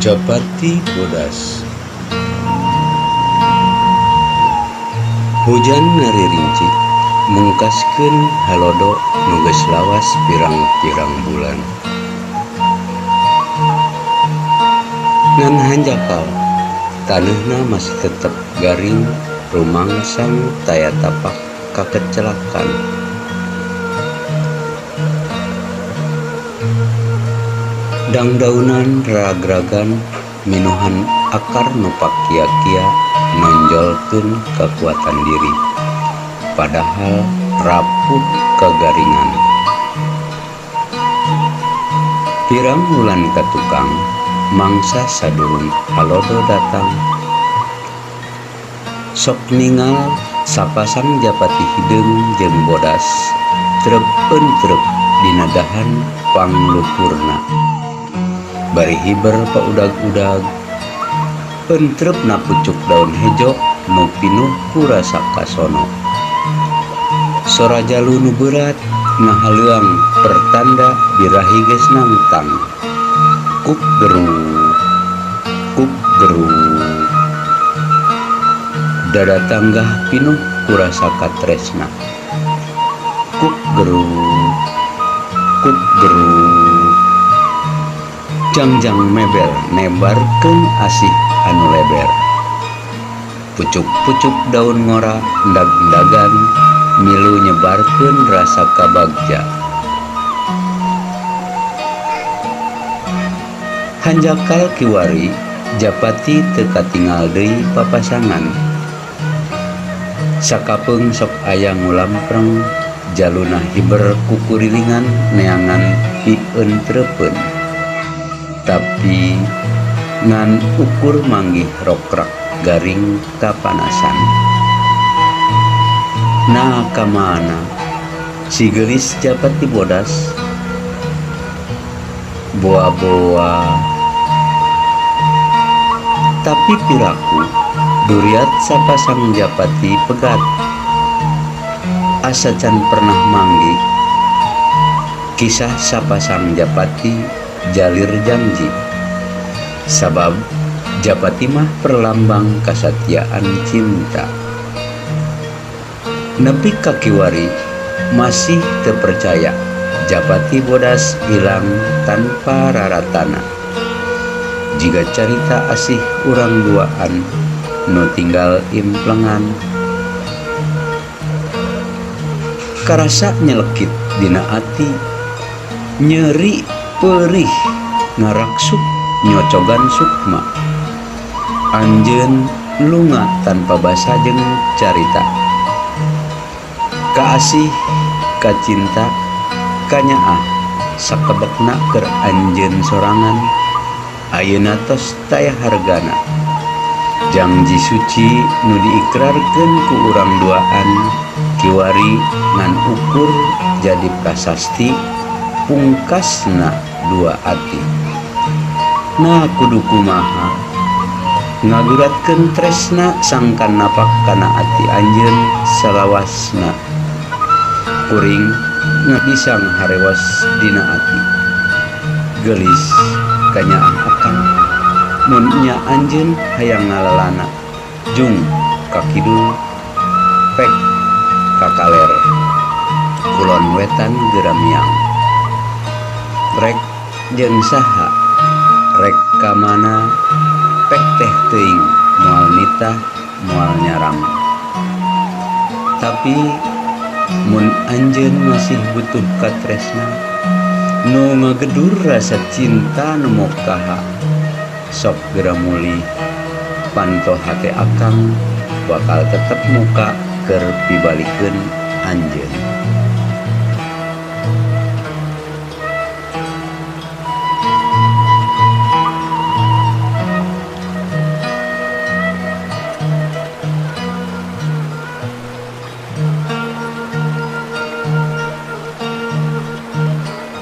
Japati bodas. Hujan ngaririncik mungkaskeun halodo nu geus lawas pirang-pirang bulan. Ngan hanjakal taneuhna masih tetep garing rumangsang taya tapak kakecelakan. Dangdaunan ragragan minuhan akar nu pakia-kia nonjolkeun kakuatan diri, padahal rapuh kagaringan. Pirang wulan ka tukang mangsa sadurung halodo datang. Sok ningal sapasang japati hideung jeung bodas trep entrep dina dahan pangluhurna. Bari hiber paudag-udag entrep na pucuk daun hejo nu pinuh ku rasa kasono. Sora jalu nu beurat ngahaleuang pertanda birahi geus nangtang. Kuk geruk, kuk geruk. Dada tanggah pinuh ku rasa katresna. Kuk geruk, kuk geruk. Jangjang mebel nebarkeun asih anu leber. Pucuk-pucuk daun ngora endag-endagan milu nyebarkeun rasa kabagja. Hanjakal kiwari japati teu katingal deui papasangan. Sakapeung sok aya ngulampreng jaluna hiber kukurilingan neangan pieuntrepeun. Tapi ngan ukur manggih rokrak garing kapanasan. Nah kamana si geulis japati bodas? Boa-boa. Tapi piraku duriat sapasang japati pegat. Asa can pernah manggih kisah sapasang japati jalir janji. Sabab japati mah perlambang kasatiaan cinta. Nepi ka kiwari masih teu percaya japati bodas ilang tanpa raratana. Jiga carita asih urang duaan nu tinggal implengan. Karasa nyelekit dina ati, nyeri perih ngaraksuk nyocogan sukma. Anjeun lunga tanpa basa jeung carita. Kaasih, kacinta, kanyaah sakebekna keur anjeun sorangan. Ayeuna tos taya hargana. Jangji suci nu diikrarkeun ku urang duaan kiwari ngan ukur jadi prasasti pungkasna dua ati. Nah kudu kumaha ngaguratkeun tresna sangkan napak kana ati anjeun salawasna. Kuring ngadisang harewas dina ati. Geulis kanyaah akang mun nya anjeun hayang ngalalana jung ka kidul pek ka kaler kulon wetan geramiang. Rek jeung saha rek ka mana pek teh teuing moal nitah moal nyarang. Tapi mun anjeun masih butuh katresna nu ngagedur rasa cinta nu mokaha sok geura mulih panto hate akang bakal tetep muka keur pibalikeun anjeun.